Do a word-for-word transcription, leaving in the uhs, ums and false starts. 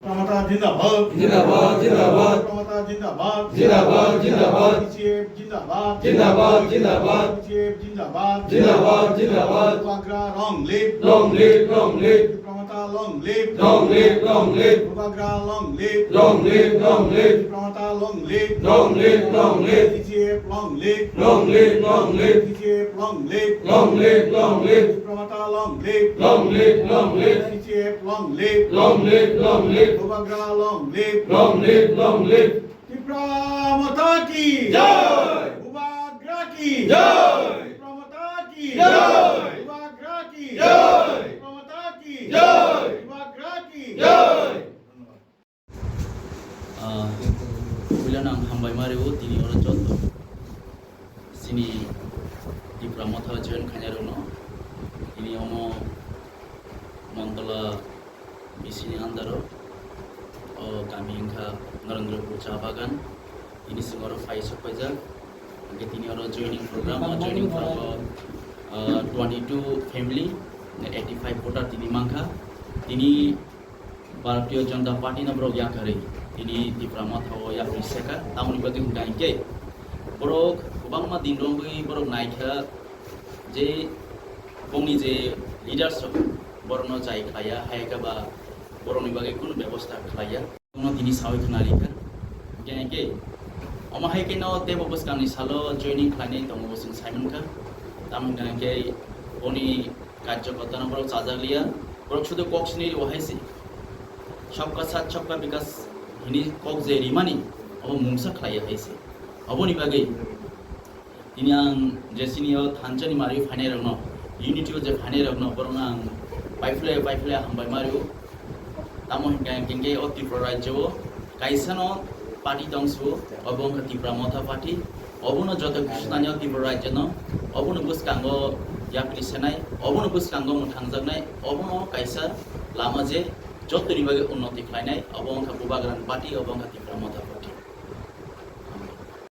Tipra Motha zindabad. Zindabad, zindabad. Tipra Motha zindabad. Zindabad, zindabad. T C F zindabad. Zindabad, zindabad. T C F zindabad. Zindabad, zindabad. Bubagra long live. Long live, long live. Tipra Motha long live. Long live, long live. Bubagra long live. Long live, long live. Tipra Motha long live. Long live, long live. T C F long live. Long live, long live. T C F long live. Long live, long live. Tipra Motha long live. Long live, long live. T C F long live. Long live, long live. Bubagra long live. Long live, long live. Tipra Motha ki jai. Bubagra ki jai. Tipra Motha ki jai. Bubagra ki jai. Tipra Motha ki jai. Bubagra ki jai. Ah, puila nang hambai ma rio tini oro joto. Sini Tipra Motha join khainai rokno. Tini omo Montala B C ni under o, o kami wngkha Narendrapur Cha Bagan. Tini sing oro phai sok paijak. Hingke tini oro joining program, o joining program o, ah, twenty-two family, eighty-five voter tini mankha. Tini Bharatiya Janata Party no borok yakarwi tini Tipra Motha o yakri seka, tamoni bagwi hwnkha hinkhe borok kwbangma din romwi borok naikha je bongni je leaders rok borokno chai khlaiya, hai khe ba borokni bagwi kunu bebosta khlaiya. Bono tini sawi khna rikha. Hinkhe hinkhe omo hai kheno teibo bwskangni salo joining khlainai tongo bo chwng saimankha. Tamo hwnkha hinkhe boni karjokortano borok chajakliya, borok sudu kok sini rio hai se. Sabka saath sabka bikas hini kok je rimani, obo mungsa khlaiya hai se. Oboni bagwi tini ang je sini o thansa ni mari phainai rokno, unity o je phainai rokno, borokno ang paiphle paiphle hambai mario. Tamo hinkhe hinkhe o Tripura rajyo o kaisa no party tongsu, obo wngkha Tipra Motha Party. Obono joto Khristanio Tripura rajyo no, obono bwskango yakri senai, obono bwskango mwthangjaknai, obono kaisa lama je jotoni bagwi unnoti khlainai, obo wngkha Bubagrani party, obo wngkha Tipra Motha party.